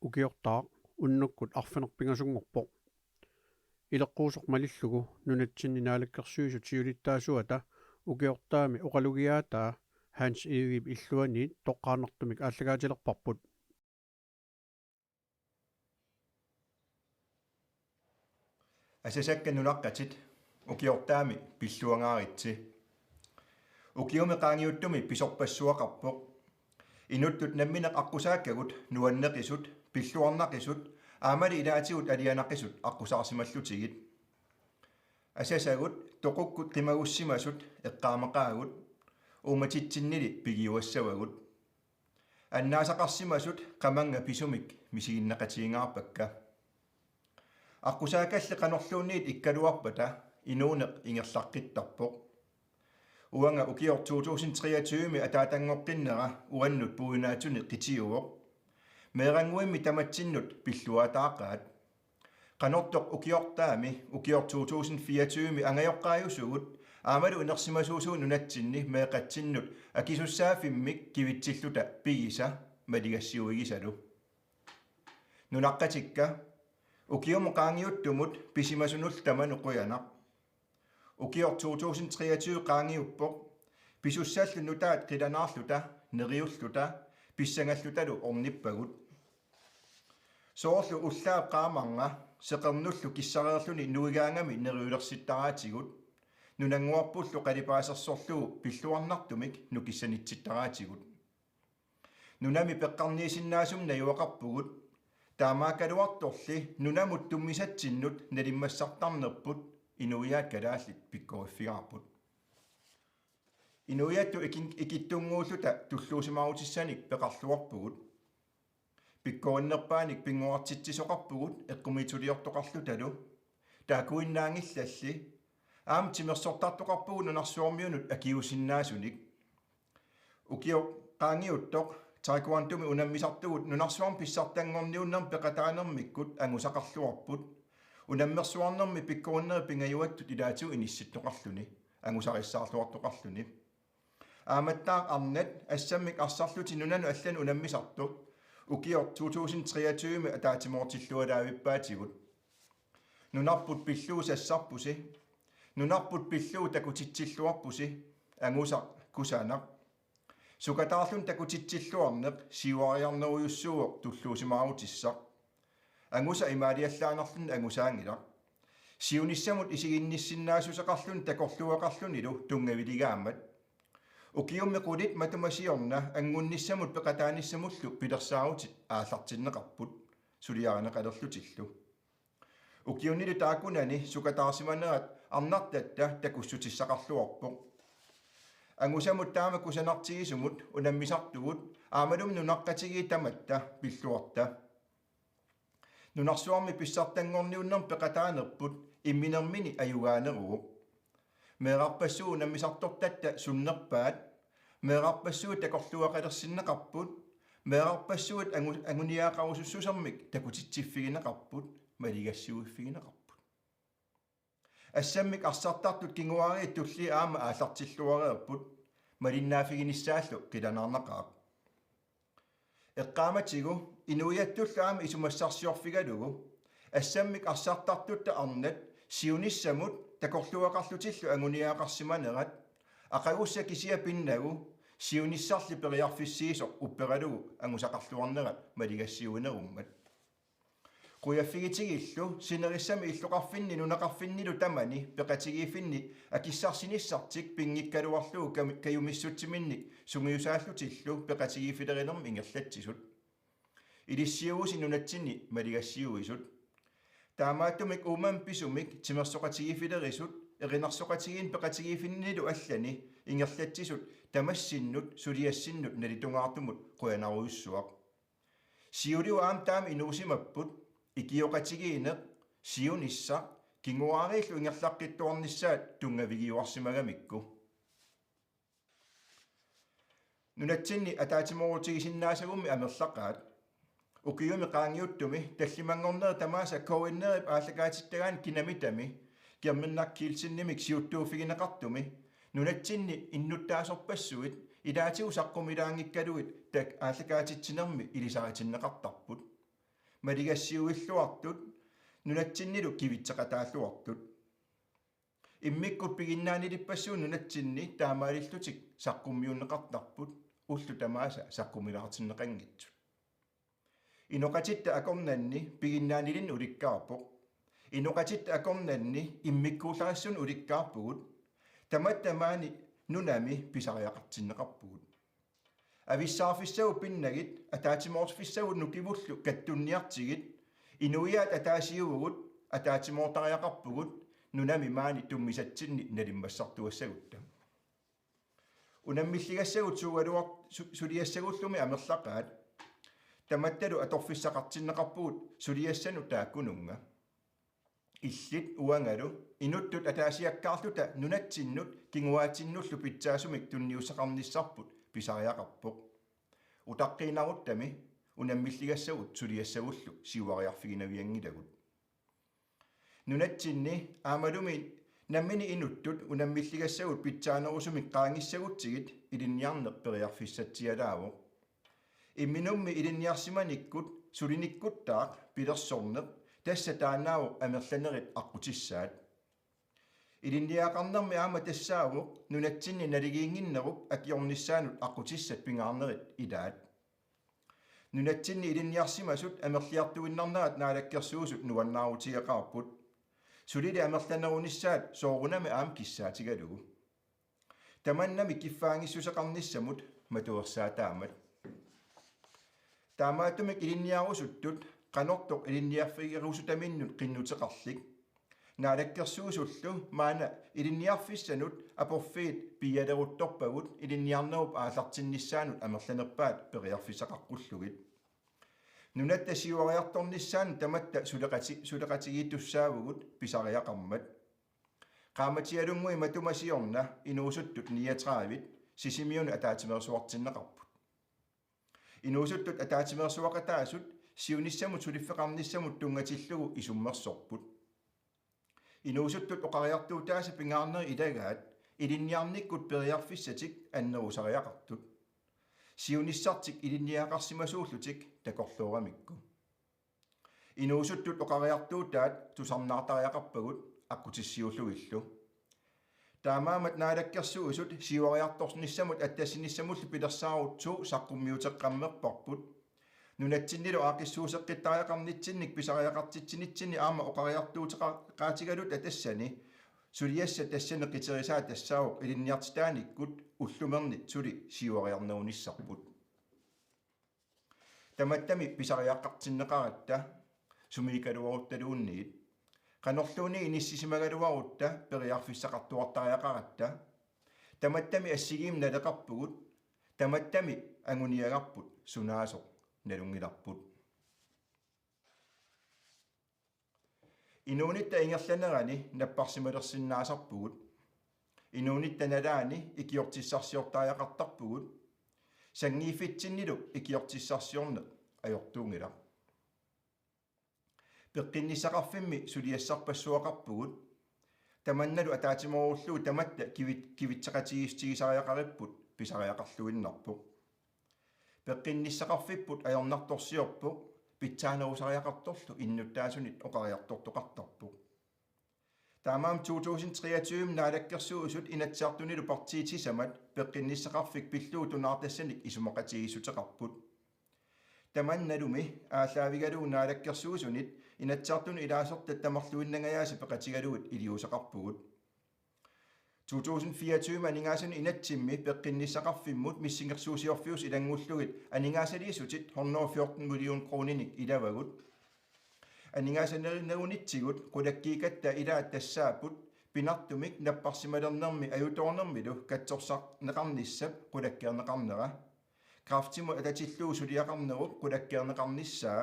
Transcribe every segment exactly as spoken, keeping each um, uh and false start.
ukiortaaq unnukkut arfineq-pingasunngorpoq. Ileqquusoq malillugu nunatsinni naalakkersuisut siulittaasuata ukiortaami oqalugiaataa Hans Egedep illuaniit toqqaannartumik aallakaatilerparput. Asasakka nunaqqatit, ukiortaami pilluangaaritsi. Ukiumi qaangiuttumi pisorpassuaqarpoq. Inuttut nammineq aqqusaakkagut nuanneqisut, pilluarnaqisut, aammali ilaatigut alianaqisut aqqusaarsimallutigit. Asasagut toqukkut qimagussimasut eqqaamaqaagut, uummatitsinnili pigiuassavagut. Annaasaqarsimasut qamannga pisumik misiginneqatigingaarpakka. Aqqusaakalli qanorluunniit ikkaluarpata inuuneq ingerlaqqittarpoq. Uanga ukioq to tusind treogtyve-mi ataatanngoqqinnera uannut puiunaatsunik qitiuvoq. Meerannguimmi tamatsinnut pilluaataaqaat. Qanortoq ukiortaami, ukioq to tusind fireogtyve-mi angajoqqaajusugut, aammalu inersimasuusugut nunatsinni meeqqatsinnut akisussaaffimmik kivitsilluta pigisa maligassiuigisalu. Nunaqqatikka, ukiumut qaangiuttumut pisimasunullu tamanut qujanaq. Ukioq to tusind treogtyve qaangiuppoq, pisussallu nutaat qilanaarluta, neriulluta, pissangallutalu ornippagut. Soorlu ullaap qaamarnga seqernullu kissareerluni nuigaangami neriulersittaraatigut, nunannguarpullu qalipaasersorlugu pilluarnartumik nukissanitsittaraatigut. Nunami peqqarniisinnaasumik najugaqarpugut, taamaakkaluartorli nunamut tummisatsinnut nalimmassartarnerput inuiaat kalaallit pikkoriffigaarput. Inuiattut ikin-, ikittunnguulluta tulluusimaarutissanik peqarluarpugut. Pikkorinnerpaanik pinnguartitsisoqarpugut eqqumiitsuliortoqarlutalu. Taakkuinnaanngillalli. Aamma timersortartoqarpugut nunarsuarmiunut akiuusinnaasunik. Ukioq qaangiuttoq taekwondomi unammisartugut nunarsuarmi pissartanngorniunnermi peqataanermikkut angusaqarluarput. Unammersuarnermi pikkorinnerit pingajuattut ilaatigut inissittoqarluni, angusarissaarluartoqarluni. Aammattaaq arnat assammik arsarlutik nunanut allanut unammisartoq ukioq to tusind treogtyve-mi ataatsimoortillualaavippaatigut. Nunarput pillugu sassarpusi. Nunarput pillugu takutitsilluarpusi. Angusaq kusanaq. Sukataarluni takutitsilluarneq siuariarnerujussuuvoq tulluusimaarutissaq. Angusaq imaaliallaannarluni angusaanngilaq. Siunissamut isiginnissinnaassuseqarluni takorluugaqarlunilu tunngaviligaammat. Ukiummi qulit matuma siorna anngunnissamut peqataanissamullu pilersaarutit aallartinneqarput suliarineqalerlutillu. Ukiunilu taakkunani sukataarsimanerat arnartatta takussutissaqarluarpoq. Angusamut taama kusanartigisumut unammisartugut aammalumi nunaqqatigiit tamatta pilluarta. Nunarsuarmi pissartanngorniunnermi peqataanerput imminermini ajugaaneruvoq. Meerarpassuit unammisartortatta sunnerpaat, meerarpassuit takorluugaqalersinneqarput, meerarpassuit angu-, anguniagaqarusussusermik takutitsiffigineqarput, maligassiuiffigineqarput. Assammik arsartartut kinguaariit tulliit aamma aallartilluareerput, malinnaaffiginissaallu qilanaarnaqaaq. Eqqaamatigu inuiattullu aamma isumassarsiorfigalugu, assammik arsartartutta arnat siunissamut takorluugaqarlutillu anguniagaqarsimanerat, aqagussat kisiat pinnagu siunissarli periarfissiisoq upperalugu angusaqarluarnerat maligassiuinerummat. Qujaffigitigillu sinerissami illoqarfinni nunaqarfinnilu tamani peqatigiiffinni akissarsinissartik pinngikkaluarlugu kami-, kajumissutsiminnik sungiusaallutillu peqatigiiffilerinermik ingerlatsisut. Ilissiuusi nunatsinni maligassiuisut. Taamaattumik uummamik pisumik timersoqatigiiffilerisut, erinarsoqatigiinneq peqatigiiffinnilu allani ingerlatsisut tamassinnut suliassinnut nalitungaartumut qujanarujussuaq. Siuliup aamma taama inuusimapput, ikioqatigiinneq, siunissaq, kinguaariillu ingerlaqqittuarnissaat tunngavigiuarsimagamikku. Nunatsinni ataatsimoorutigisinnaasagummi amerlaqaat. Ukiumi qaangiuttumi tallimanngornerit tamaasa K N R-ip aallakaatittagaani kinamitami Germinnak Kielsenimik siuttuuffigineqartumi nunatsinni innuttaasorpassuit ilaatigut saqqumilaanngikkaluit tak aallakaatitsinermi ilisaritinneqartarput. maligassiuilluartut, nunatsinnilu kivitseqataalluartut. Immikkut piginnaanilippassuit nunatsinni taamaalillutik saqqummiunneqartarput, ullut tamaasa saqqummilaartinneqanngitsut. Inoqatitta akornanni piginnaanilinnik ulikkaarpoq. Inoqatitta akornanni immikkuullarissunik ulikkaarpugut. Tamatta maani nunami pisariaqartinneqarpugut. Avissaarfissagut pinnagit, ataatsimoorfissagut nukivullu kattunniartigit, inuiaat ataasiuvugut, ataatsimoortariaqarpugut, nunami maani tummisatsinni nalimmassartuassagutta. Unammilligassagut suugaluar-, su-, suliassagullumi amerlaqaat. Tamattalu atorfissaqartinneqarpugut suliassanut taakkununnga. Illit uangalu inuttut ataasiakkaarluta nunatsinnut kinguaatsinnullu pitsaasumik tunniussaqarnissarput pisariaqarpoq. Utaqqiinnaruttami unammilligassagut suliassagullu siuariarfiginavianngilagut. Nunatsinni aammalumi nammineq inuttut unammilligassagut pitsaanerusumik qaangissagutsigit ilinniarneq periarfissatsialaavoq. Imminummi ilinniarsimanikkut sulinikkuttaaq pilersorneq, tassa taannaavoq amerlanerit aqqutissaat. Ilinniagaqarnermi aamma tassaavoq nunatsinni naligiinnginnerup akiornissaanut aqqutissat pingaarnerit ilaat. Nunatsinni ilinniarsimasut amerliartuinnarnerat Naalakkersuisut nuannaarutigeqaarput. Sulili amerlanerunissaat soorunami aamma kissaatigalugu. Tamannami kiffaanngissuseqarnissamut matuersaataammat. Taamaattumik ilinniarusuttut qanortoq ilinniarfigerusutaminnut qinnuteqarlik. Naalakkersuisullu maanna ilinniarfissanut aporfiit piialeruttorpagut ilinniarnerup aallartinnissaanut amerlanerpaat periarfissaqaqqullugit. Nunatta siuariartornissaanut tamatta suleqati-, suleqatigiittussaavugut pisariaqarmat. Qaammatialunnguit matuma siorna inuusuttut niogtredive Sisimiuni ataatsimeersuartinneqarput. Inuusuttut ataatsimeersuaqataasut siunissamut suliffeqarnissamut tunngatillugu isummersorput. Inuusuttut oqariartuutaasa pingaarnerit ilagaat ilinniarnikkut periarfissatik annerusariaqartut. Siunissartik ilinniagaqarsimasuullutik takorlooramikku. Inuusuttut oqariartuutaat tusarnaartariaqarpagut aqqutissiuullugillu. Taamaammat Naalakkersuisut siuariartornissamut attassinissamullu pilersaarut to saqqummiuteqqammerparput. Nunatsinnilu aaqqissuusseqqittariaqarnitsinnik pisariaqartitsinitsinni aamma oqariartuuteqaqaatigaluta tassani suliassat tassani qiterisaat tassaavoq ilinniartitaanikkut ullumernit suli siuariarnerunissarput. Tamattami pisariaqartinneqaratta, sumiikkaluaruttaluunniit. Qanorluunniit inissisimagaluarutta periarfissaqartuartariaqaratta. Tamattami assigiimmik naleqarpugut, tamattami anguniagarput sunaasoq nalunngilarput. Inuunitta ingerlanerani napparsimalersinnaasarpugut. Inuunitta nalaani ikiortissarsiortariaqartarpugut. Sanngiiffitsinnilu ikiortissarsiorneq ajortuunngilaq. Peqqinnissaqarfimmi suliassarpassuaqarpugut. Tamannalu ataatsimoorullugu tamatta kivit-, kivitseqatigiissutigisariaqaripput pisariaqarluinnarpoq. Peqqinnissaqarfipput ajornartorsiorpoq, pitsaanerusariaqartorlu innuttaasunit oqariartortoqartarpoq. Taamaammat to tusind treogtyve Naalakkersuisut Inatsisartunilu partiit sisamat peqqinnissaqarfik pillugu tunaartassanik isumaqatigiissuteqarput. Tamannalumi aallaavigalugu Naalakkersuisunit Inatsisartunut ilaasortat tamarluinnangajaasa peqatigalugit iliuuseqarpugut. To tusind fireogtyve aningaasanut inatsimmi peqqinnissaqarfimmut missingersuusiorfiusut ilanngullugit aningaasaliissutit hundrede og fjorten million kroninik ilavagut. Aningaasanerunitsigut qulakkiikkatta ilaat tassaapput pinartumik napparsimalernermi ajutoornermilu katsorsarneqarnissap qulakkeerneqarnera. Kræftimut atatillugu suliaqarnerup qulakkeerneqarnissaa,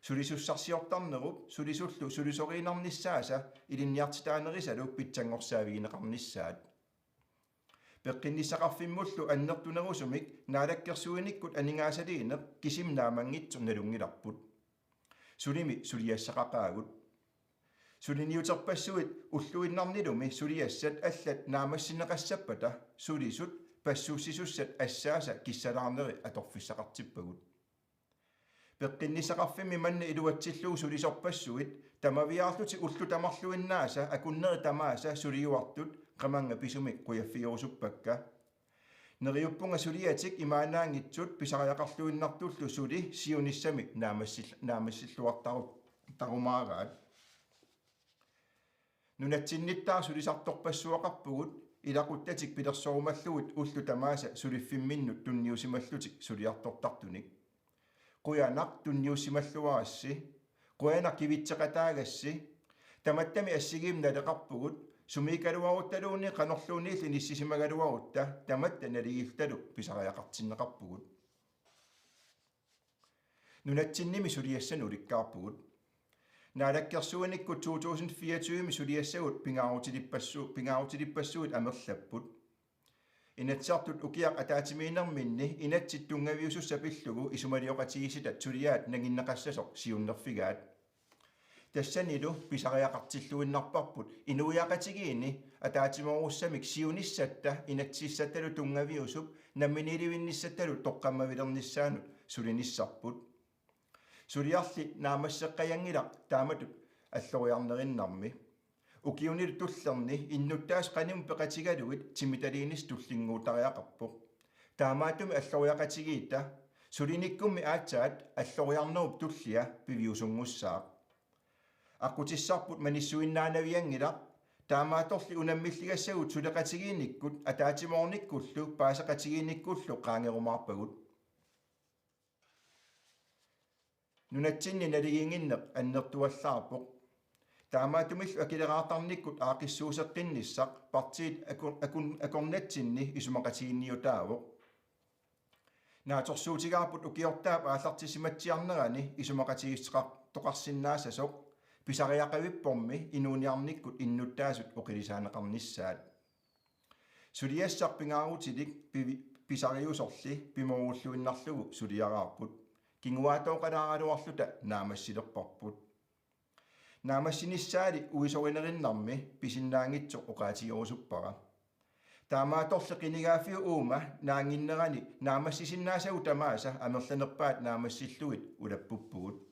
sulisussarsiortarnerup sulisullu sulisoriinnarnissaasa ilinniartitaanerisalu pitsanngorsaavigineqarnissaat. Peqqinnissaqarfimmullu annertunerusumik naalakkersuinikkut aningaasaliineq kisimi naammanngitsoq nalunngilarput. Sulimi suliassaqaqaagut. Suliniuterpassuit ulluinnarnilumi suliassat allat naammassineqassappata sulisut passussisussat assaasa kissalaarneri atorfissaqartippagut. Peqqinnissaqarfimmi manna iluatsillugu sulisorpassuit tamaviaarlutik ullut tamarluinnaasa akunneri tamaasa suliuartut qamannga pisumik qujaffigerusuppakka. Neriuppunga suliatik imaannaanngitsut pisariaqarluinnartullu suli siunissami naammassil-, naammassilluartaru-, tarumaaraat. Nunatsinnittaaq sulisartorpassuaqarpugut ilaquttatik pilersorumallugit ullut tamaasa suliffimminnut tunniusimallutik suliartortartunik. Qujanaq tunniusimalluarassi. Qujanaq kivitseqataagassi. Tamattami assigiimmik naleqarpugut, sumiikkaluaruttaluunniit qanorluunniilli inissisimagaluarutta tamatta naligiilluta pisariaqartinneqarpugut. Nunatsinnimi suliassanut ulikkaarpugut. Naalakkersuinikkut to tusind fireogtyve-mi suliassagut pingaarutilippassu-, pingaarutilippassuit amerlapput. Inatsisartut ukiaq ataatsimiinnerminni inatsit tunngaviusussat pillugu isumalioqatigiissitaat suliaat nanginneqassasoq siunnerfigaat. Tassanilu pisariaqartilluinnarparput inuiaqatigiinni ataatsimoorussamik siunissatta inatsisissattalu tunngaviusup namminiilivinnissattalu toqqammavilernissaanut sulinissarput. Suliarli naammasseqqajanngilaq taamatut alloriarnerinnarmi. Ukiunilu tullerni innuttaasut qanimut peqatigalugit timitaliinissaq tullinnguuttariaqarpoq. Taamaattumik alloriaqatigiitta sulinikkummi aatsaat alloriarnerup tullia piviusunngussaaq. Aqqutissarput manissuinnaanavianngilaq, taamaattorli unammilligassagut suleqatigiinnikkut ataatsimoornikkullu paaseqatigiinnikkullu qaangerumaarpagut. Nunatsinni naligiinnginneq annertuallaarpoq. Taamaattumillu akileraartarnikkut aaqqissuusseqqinnissaq partiit aku-, akun-, akornatsinni isumaqatiginniutaavoq. Naatsorsuutigaarput ukiortaap aallartissimatsiarnerani isumaqatigiissuteqartoqarsinnaassasoq pisariaqavippormi inuuniarnikkut innuttaasut oqilisaaneqarnissaat. Suliassaq pingaarutilik pivi-, pisariusorli pimoorulluinnarlugu suliaraarput. Kinguaatooqalaaraluarluta naammassilerparput. Naammassinissaali uisorinerinnarmi pisinnaanngitsoq oqaatigerusuppara. Taamaattorli qinigaaffiup uuma naannginnerani naammassisinnaasagut tamaasa amerlanerpaat naammassillugit ulappuppugut.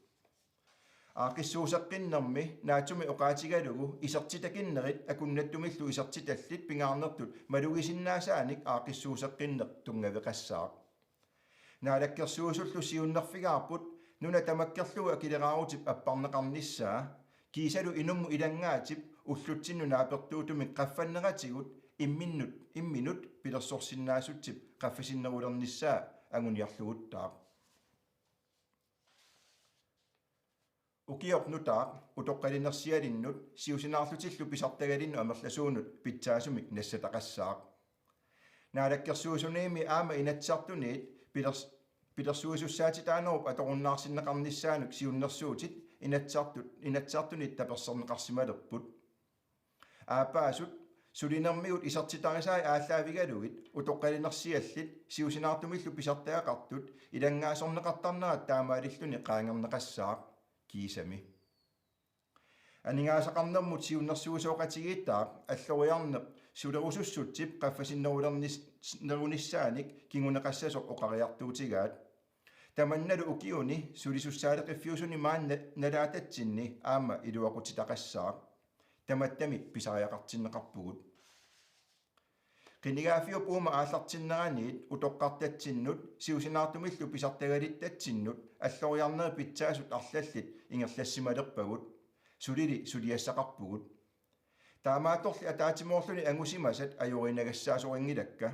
Aaqqissuusseqqinnermi naatsumik oqaatigalugu isertitakinnerit akunnattumillu isertitallit pingaarnertut malugisinnaasaanik aaqqissuusseqqinneq tunngaveqassaaq. Naalakkersuisullu siunnerfigaarput nuna tamakkerlugu akileraarutip apparneqarnissaa, kiisalu inummut ilanngaatip ullutsinnut naapertuutumik qaffanneratigut imminnut, imminut pilersorsinnaasutsip qaffasinnerulernissaa anguniarluguttaaq. Ukioq nutaaq utoqqalinersialinnut siusinaarlutillu pisartagalinnut amerlasuunut pitsaasumik nassataqassaaq. Naalakkersuisuniimmi aamma Inatsisartuniit pilers-, pilersuisussaatitaanerup atorunnaarsinneqarnissaanut siunnersuutit Inatsisartut, Inatsisartunit taperserneqarsimalerput. Aappaasut sulinermigut isertitarisai aallaavigalugit utoqqalinersiallit siusinaartumillu pisartagaqartut ilanngaasorneqartarnerat taamaalilluni qaangerneqassaaq kiisami. Aningaasaqarnermut siunnersuisoqatigiittaaq alloriarneq sulerusussutsip qaffasinnerulernis-, nerunissaanik kinguneqassasoq oqariartuutigaat. Tamannalu ukiuni sulisussaaleqiffiusuni maani na-, nalaatatsinni aamma iluaqutitaqassaaq. Tamattami pisariaqartinneqarpugut. Qinigaaffiup uuma aallartinneraniit utoqqartatsinnut siusinaartumillu pisartagalittatsinnut alloriarnerit pitsaasut arlallit ingerlassimalerpagut. Sulili suliassaqarpugut. Taamaattorli ataatsimoorluni angusimasat ajorinnagassaasorinngilakka.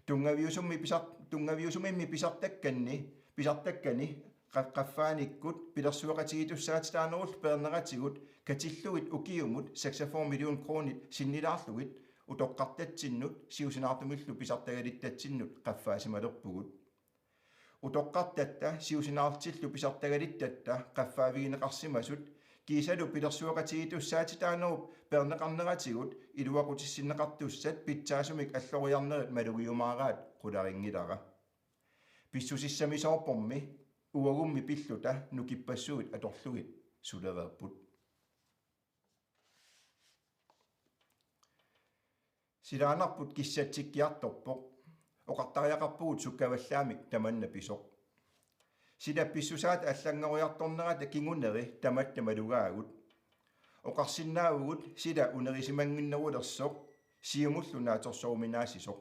Tunngaviusummi pisar-, tunngaviusumimmi pisartakkanni, pisartakkani qa-, qaffaanikkut pilersueqatigiittussaatitaanerullu peerneratigut katillugit ukiumut seksogfyrre million kronit sinnilaarlugit utoqqartatsinnut siusinaartumillu pisartagalittatsinnut qaffaasimalerpugut. Utoqqartatta siusinaarlutillu pisartagalittatta qaffaavigineqarsimasut kiisalu pilersueqatigiittussaatitaanerup peerneqarneratigut iluaqutissinneqartussat pitsaasumik alloriarnerit malugiumaaraat qularinngilara. Pissusissamisoorpormi uagummi pilluta nukippassuit atorlugit sulereerput. Silaannarput kissatsikkiartorpoq. Oqartariaqarpugut sukkavallaamik tamanna pisoq. Sila pissusaata allanngoriartornerata kinguneri tamatta malugaagut. Oqarsinnaavugut sila unerisimannginnerulersoq siumullu naatsorsoruminaassisoq.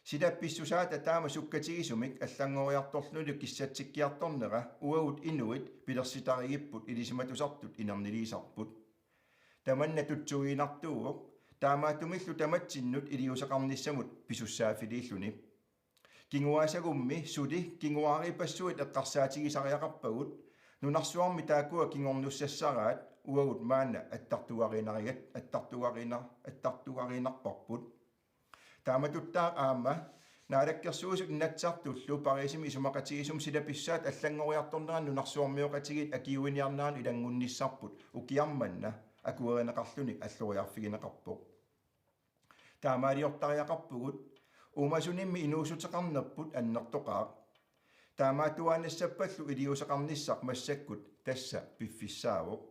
Sila pissusaata taama sukkatigisumik allanngoriartorlunilu kissatsikkiartornera uagut inuit pilersitarigipput ilisimatusartut inerniliisarput. Tamanna tutsuiginartuuvoq, taamaattumillu tamatsinnut iliuuseqarnissamut pisussaaffiliilluni. Kinguaassagummi suli kinguaariippassuit eqqarsaatigisariaqarpagut, nunarsuarmi taakkua kingornussassaraat uagut maanna attartugariinarigat-, attartugariina-, attartugariinarparput. Taamatuttaaq aamma Naalakkersuisut Inatsisartullu Pariisimi isumaqatigiissummi sila pissusaata allanngoriartornerani nunarsuarmioqatigiit akiuiniarneranut ilanngunnissarput ukiaq manna akuerineqarluni alloriarfigineqarpoq. Taamaaliortariaqarpugut, uumasunimmi inuussuteqarnerput annertoqaaq. Taamaattuaannassappallu iliuuseqarnissaq massakkut tassa piffissaavoq.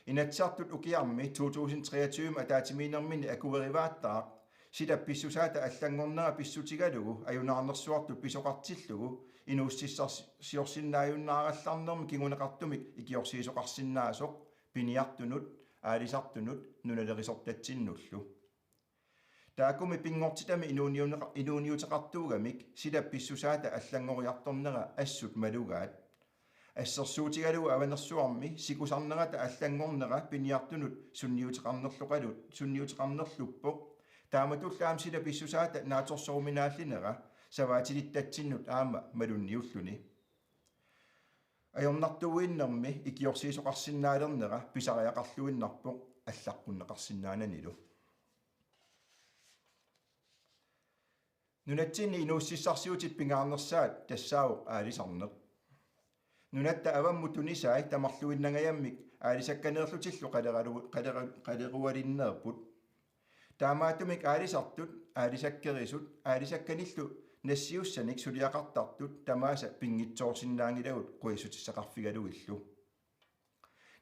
Inatsisartut ukiarmi to tusind treogtyve ataatsimiinnerminni akuerivaattaaq sila pissusaata allanngornera pissutigalugu ajunaarnersuartut pisoqartillugu inuussutissarsiorsinnaajunnaarallarnermik kinguneqartumik ikiorsiisoqarsinnaasoq piniartunut, aalisartunut, nunalerisortatsinnullu. Taakkumi pinngortitami inuuniuneqa-, inuuniuteqartuugamik sila pissusaata allanngoriartornera assut malugaat. Assersuutigalugu Avanersuarmi sikusarnerata allanngornera piniartunut sunniuteqarnerloqalu-, sunniuteqarnerluppoq. Taamatullu aamma sila pissusaata naatsorsoruminaallinera savaatilittatsinnut aamma malunniulluni. Ajornartuuinnarmi ikiorsiisoqarsinnaalernera pisariaqarluinnarpoq allaqqunneqarsinnaananilu. Nunatsinni inuussutissarsiutit pingaarnersaat tassaavoq aalisarneq. Nunatta avammut tunisai tamarluinnangajammik aalisakkaneerlutillu qaleralu-, qalera-, qalerualinneerput. Taamaattumik aalisartut, aalisakkerisut, aalisakkanillu nassiussanik suliaqartartut tamaasa pinngitsoorsinnaanngilagut qujassuteqarfigalugillu.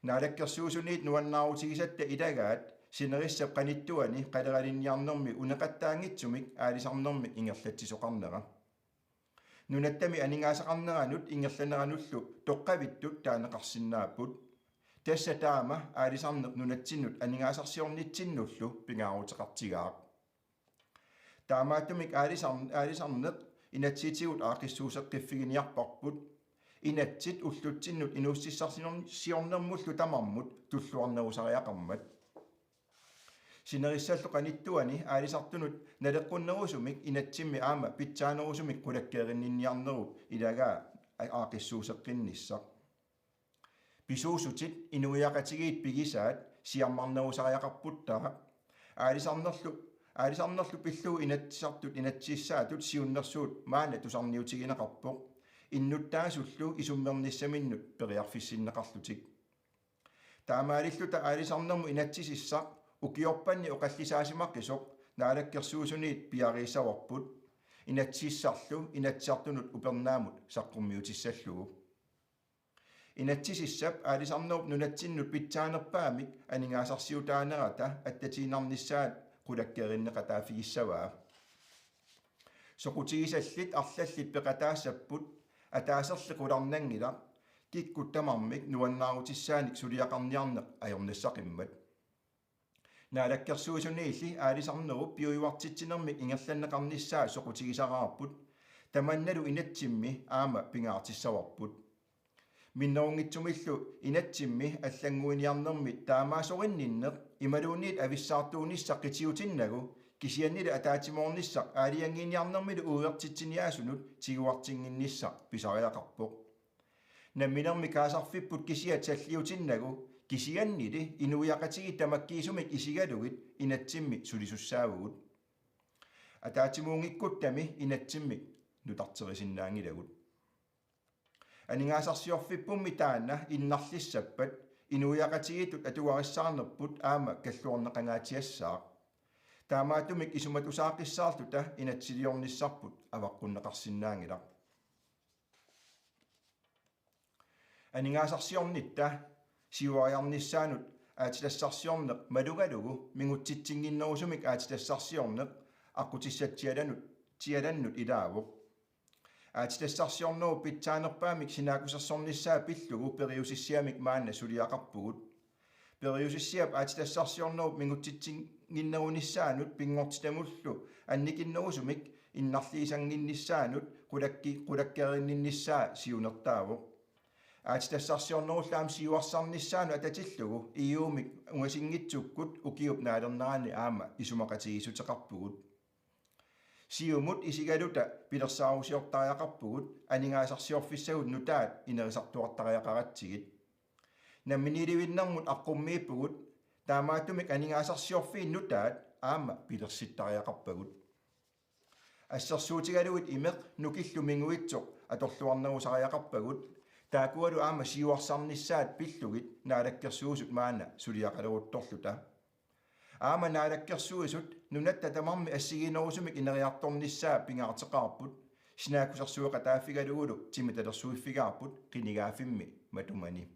Naalakkersuisuniit nuannaarutigisatta ilagaat sinerissap qanittuani qaleralinniarnermi uneqattaanngitsumik aalisarnermik ingerlatsisoqarnera. Nunattami aningaasaqarneranut ingerlaneranullu toqqavittut taaneqarsinnaapput. Tassa taama aalisarneq nunatsinnut aningaasarsiornitsinnullu pingaaruteqartigaaq. Taamaattumik aalisar-, aalisarneq inatsisitigut aaqqissuusseqqiffiginiarparput. Inatsit ullutsinnut inuussutissarsiorn-, siornermullu tamarmut tulluarnerusariaqarmat. Sinerissallu qanittuani aalisartunut naleqqunnerusumik inatsimmi aamma pitsaanerusumik qulakkeerinninniarnerup ilagaa a-, aaqqissuusseqqinnissaq. Pisuussutit inuiaqatigiit pigisaat siammarnerusariaqarputtaaq. Aalisarnerlu, aalisarnerlu pillugu inatsisartut inatsisissaatut siunnersuut maanna tusarniutigineqarpoq. Innuttaasullu isummernissaminnut periarfissinneqarlutik. Taamaalilluta aalisarnermut inatsisissaq ukiorpanni oqallisaasimaqisoq Naalakkersuisuniit piareersaarparput. Inatsisissarlu Inatsisartunut upernaamut saqqummiutissallugu. Inatsisissap aalisarnerup nunatsinnut pitsaanerpaamik aningaasarsiutaanerata attatiinnarnissaat qulakkeerinneqataaffigissavaa. Soqutigisallit arlallit peqataassapput, ataaserli qularnanngilaq, kikkut tamarmik nuannaarutissaanik suliaqarniarneq ajornassaqimmat. Naalakkersuisuniilli aalisarnerup piujuartitsinermik ingerlanneqarnissaa soqutigisaraarput, tamannalu inatsimmi aamma pingaartissavarput. Minnerunngitsumillu inatsimmi allannguiniarnermi taamaasorinninneq imaluunniit avissaartuunissaq qitiutinnagu kisiannili ataatsimoornissaq aalajangiiniarnermilu uigertitsiniaasunut tiguartinnginnissaq pisariaqarpoq. Namminermi kaasarfipput kisiat salliutinnagu kisiannili inuiaqatigiit tamakkiisumik isigalugit inatsimmi sulisussaavugut. Ataatsimuunngikkuttami inatsimmik nutarterisinnaanngilagut. Aningaasarsiorfippummi taanna innarlissappat inuiaqatigiittut atugarissaarnerput aamma kalluarneqangaatsiassaaq. Taamaattumik isumatusaaqissaarluta inatsisiliornissarput avaqqunneqarsinnaanngilaq. Aningaasarsiornitta siuariarnissaanut aatsitassarsiorneq malugalugu mingutsitsinnginnerusumik aatsitassarsiorneq aqqutissatsialanut, tsialannut ilaavoq. Aatsitassarsiornerup pitsaanerpaamik sinaakkusersornissaa pillugu periusissiamik maanna suliaqarpugut. Periusissiap aatsitassarsiornerup mingutsitsinnginnerunissaanut pinngortitamullu annikinnerusumik innarliisannginnissaanut qulakki-, qulakkeerinninnissaa siunertaavoq. Aatsitassarsiornerullu aamma siuarsarnissaanut atatillugu E U-mik ungasinngitsukkut ukiup naalernerani aamma isumaqatigiissuteqarpugut. Siumut isigaluta pilersaarusiortariaqarpugut aningaasarsiorfissagut nutaat inerisartuartariaqaratsigit. Namminiilivinnermut aqqummiippugut, taamaattumik aningaasarsiorfiit nutaat aamma pilersittariaqarpagut. Assersuutigalugit imeq nukillu minguitsoq atorluarnerusariaqarpagut, taakkualu aamma siuarsarnissaat pillugit Naalakkersuisut maanna suliaqaleruttorluta. Aamma Naalakkersuisut nunatta tamarmi assigiinnerusumik ineriartornissaa pingaarteqaarput, sinaakkusersueqataaffigalugulu timitalersuiffigaarput qinigaaffimmi matumani.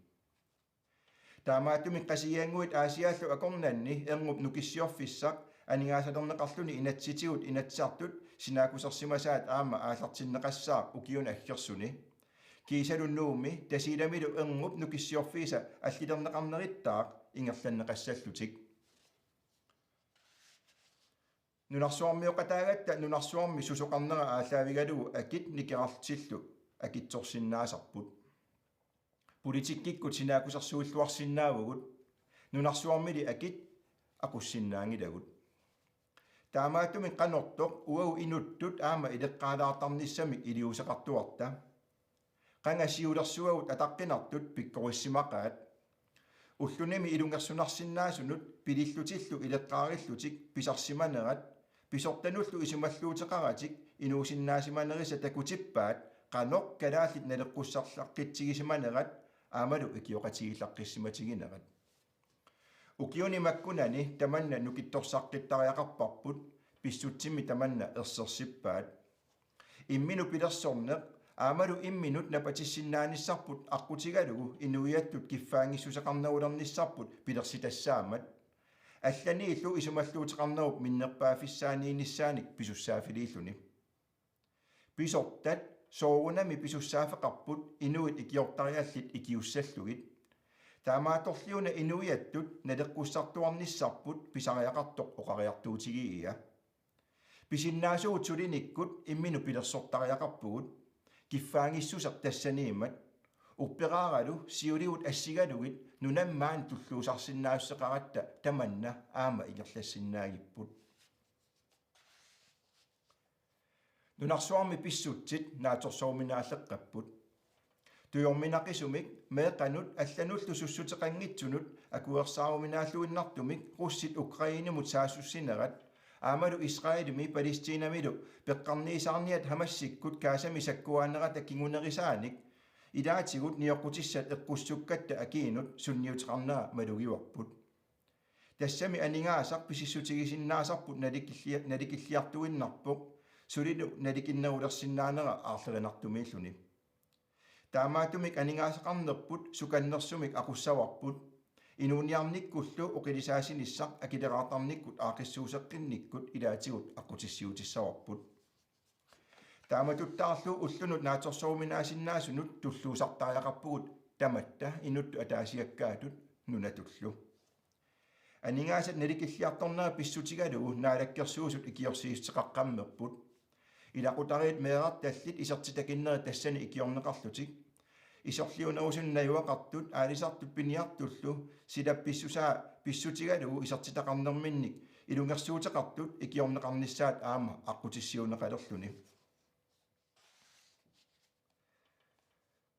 Taamaattumik Qasigiannguit Aasiaallu akornanni erngup nukissiorfissaq aningaasalerneqarluni inatsisitigut Inatsisartut sinaakkusersimasaat aamma aallartinneqassaaq ukiuni aggersuni. Kiisalu Nuummi Tasiilamilu erngup nukissiorfiisa allilerneqarnerittaaq ingerlanneqassallutik. Nunarsuarmioqataagatta nunarsuarmi susoqarnera aallaavigalugu akit nikerarlutillu akitsorsinnaasarput. Politikkikkut sinaakkusersuilluarsinnaavugut, nunarsuarmili akit aqussinnaanngilagut. Taamaattumik qanortoq uagut inuttut aamma ileqqaalaartarnissamik iliuuseqartuarta. Qanga siulersuagut ataqqinartut pikkorissimaqaat. Ullunimi ilungersunarsinnaasunut pilillutillu ileqqaarillutik pisarsimanerat, pisortanullu isumalluuteqaratik inuusinnaasimanerisa takutippaat qanoq kalaallit naleqqussarlaqqitsigisimanerat aammalu ikioqatigiillaqqissimatiginerat. Ukiuni makkunani tamanna nukittorsaqqittariaqarparput, pissutsimmi tamanna ersersippaat. Imminut pilersorneq aammalu imminut napatissinnaanissarput aqqutigalugu inuiattut kiffaanngissuseqarnerulernissarput pilersitassaammat. Allaniillu isumalluuteqarnerup minnerpaaffissaaniinnissaanik pisussaaffiliilluni. Pisortat soorunami pisussaaffeqarput inuit ikiortariallit ikiussallugit. Taamaattorliuna inuiattut naleqqussartuarnissarput pisariaqartoq oqariartuutigigiga. Pisinnaasugut sulinikkut imminut pilersortariaqarpugut, kiffaanngissuseq tassaniimmat, upperaaralu siuligut assigalugit nunammaani tulluusarsinnaassuseqaratta tamanna aamma ingerlassinnaagipput. Nunarsuarmi pissutsit naatsorsoruminaalleqqapput. Tujorminaqisumik meeqqanut allanullu sussuteqanngitsunut akuersaaruminaalluinnartumik russit Ukrainemut saassussinerat aammalu Israelimi Palæstinamilu peqqarniisaarniat Hamasikkut Gazami sakkuaanerata kingunerisaanik ilaatigut nioqqutissat eqqussukkatta akiinut sunniuteqarnera malugivarput. Tassami aningaasaq pisissutigisinnaasarput nalikillia-, nalikilliartuinnarpoq, sulilu nalikinnerulersinnaanera aarlerinartumiilluni. Taamaattumik aningaasaqarnerput sukannersumik aqussavarput, inuuniarnikkullu oqilisaasinissaq akileraartarnikkut aaqqissuusseqqinnikkut ilaatigut aqqutissiuutissavarput. Taamatuttaarlu ullunut naatsorsoruminaasinnaasunut tulluusartariaqarpugut tamatta inuttut ataasiakkaatut nunatullu. Aningaasat nalikilliartornerat pissutigalugu Naalakkersuisut ikiorsiissuteqaqqammerput. Ilaqutariit meerartallit isertitakinnerit tassani ikiorneqarlutik. Isorliunerusunit najugaqartut aalisartut piniartullu silap pissusaa pissutigalugu isertitaqarnerminnik ilungersuuteqartut ikiorneqarnissaat aamma aqqutissiuunneqalerluni.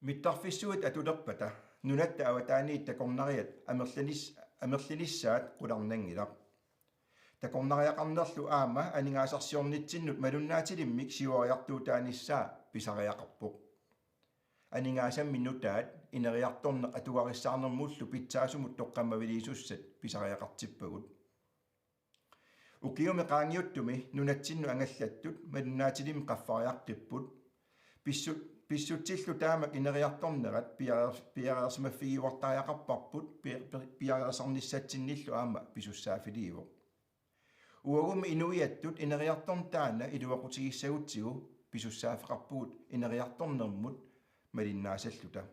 Mittarfissuit atulerpata nunatta avataaniit takornariat amerlanis-, amerlinissaat qularnanngilaq. Takornariaqarnerlu aamma aningaasarsiornitsinnut malunnaatilimmik siuariartuutaanissaa pisariaqarpoq. Aningaasammi nutaat ineriartorneq atugarissaarnermullu pitsaasumut toqqammaviliisussat pisariaqartippagut. Ukiumi qaangiuttumi nunatsinnut angallattut malunnaatilimmik qaffariaqqipput. Pissu-, pissutsillu taamak ineriartornerat piareers-, piareersimaffigiuartariaqarparput pi-, pi-, piareersarnissatsinnillu aamma pisussaaffiliivoq. Uagummi inuiattut ineriartorneq taanna iluaqutigissagutsigu pisussaaffeqarpugut ineriartornermut malinnaasalluta.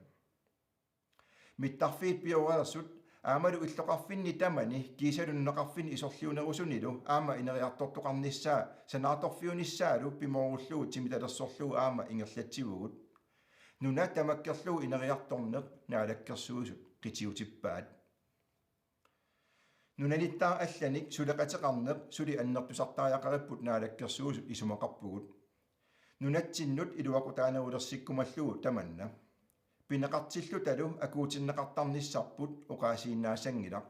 Mittarfiit pioreersut aammalu illoqarfinni tamani kiisalu nunaqarfinni isorliunerusunilu aamma ineriartortoqarnissaa sanaartorfiunissaalu pimoorullugu timitalersorlugu aamma ingerlatsivugut. Nuna tamakkerlugu ineriartorneq Naalakkersuisut qitiutippaat. Nunanittaaq allanik suleqateqarneq suli annertusartariaqaripput Naalakkersuisut isumaqarpugut. Nunatsinnut iluaqutaanerulersikkumallugu tamanna. Pineqartillutalu akuutinneqartarnissarput oqaasiinnaassanngilaq.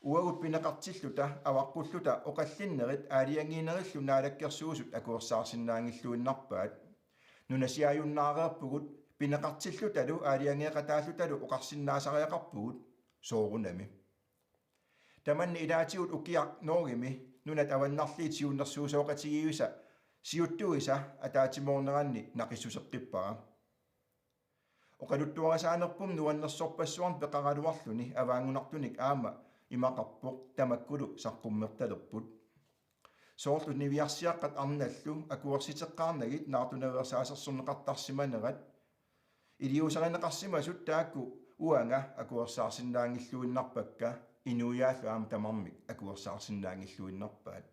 Uagut pineqartilluta avaqqulluta oqallinnerit aalajangiinerillu Naalakkersuisut akuersaarsinnaanngilluinnarpaat. Nunasiaajunnaareerpugut pineqartillutalu aalajangeeqataallutalu oqarsinnaasariaqarpugut soorunami. Tamanna ilaatigut ukiaq Norgemi nunat avannarliit siunnersuisoqatigiivisa siuttuisa ataatsimoorneranni naqissuseqqippara. Oqaluttuarisaanerpummi nuannersorpassuarnik peqaraluarluni avaanngunartunik aamma imaqarpoq tamakkulu saqqummertalerput. Soorlu niviarsiaqqat arnallu akuersiteqqaarnagit naartunaveersaasersorneqartarsimanerat iliuuserineqarsimasut taakku uanga akuersaarsinnaanngilluinnarpakka inuiaallu aamma tamarmik akuersaarsinnaanngilluinnarpaat.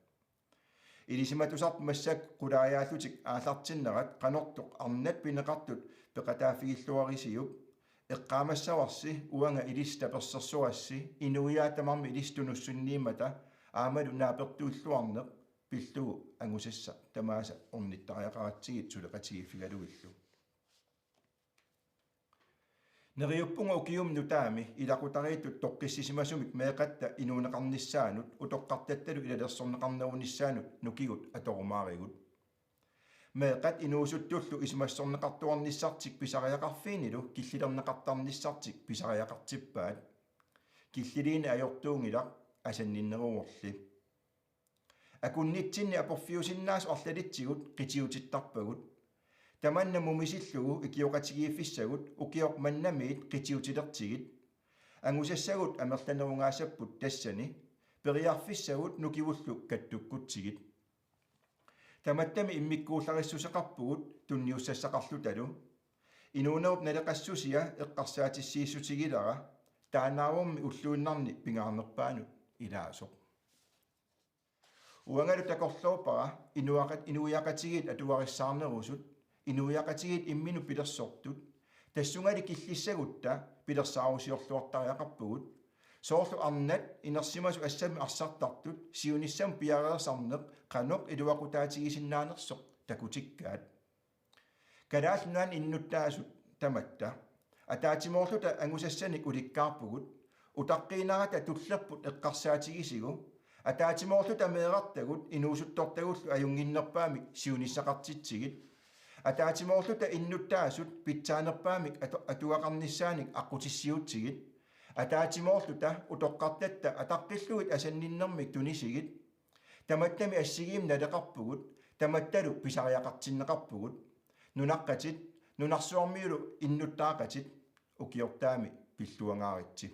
Ilisimatusartut massakkut qulaajaallutik aallartinnerat qanortoq arnat pineqartut peqataaffigilluarisiuk eqqaamassavarsi uanga ilissi tapersersorassi inuiaat tamarmik ilissi tunussunniimmata aammalu naapertuilluarneq pillugu angusassat tamaasa ornittariaqaratsigit suleqatigiiffigalugillu. Neriuppunga ukiumi nutaami ilaqutariittut toqqissisimasumik meeqqatta inuuneqarnissaanut utoqqartattalu ilalersorneqarnerunissaanut nukigut atorumaarigut. Meeqqat inuusuttullu isumassorneqartuarnissartik pisariaqarfiinilu killilerneqartarnissartik pisariaqartippaat. Killiliineq ajortuunngilaq asanninneruvorli. Akunnitsinni aporfiusinnaasut arlalitsigut qitiutittarpagut. Tamanna mumisillugu ikioqatigiiffissagut ukioq mannamiit qitiutilertigit. Angusassagut amerlanerugaassapput tassani, periarfissagut nukivullu kattukkutsigit. Tamattami immikkuullarissuseqarpugut tunniussassaqarlutalu. Inuunerup naleqassusia eqqarsaatissiissutigilara taannaavormi ulluinnarni pingaarnerpaanut ilaasoq. Uangalu takorloorpara inuiaqat-, inuiaqatigiit atugarissaarnerusut, inuiaqatigiit imminnut pilersortut, tassungali killissagutta pilersaarusiorluartariaqarpugut, soorlu arnat inersimasut assammik arsartartut siunissamut piareersarneq qanoq iluaqutaatigisinnaanersoq takutikkaat. Kalaallit Nunaanni innuttaasut tamatta ataatsimoorluta angusassanik ulikkaarpugut, utaqqiinnarata tullerput eqqarsaatigisigu, ataatsimoorluta meerartagut inuusuttortagullu ajunnginnerpaamik siunissaqartitsigit, ataatsimoorluta innuttaasut pitsaanerpaamik atu-, atugaqarnissaanik aqqutissiuutsigit, ataatsimoorluta utoqqartatta ataqqillugit asanninnermik tunisigit, tamattami assigiimmik naleqarpugut, tamattalu pisariaqartinneqarpugut. Nunaqqatit, nunarsuarmiulu innuttaaqatit, ukiortaami pilluangaaritsi.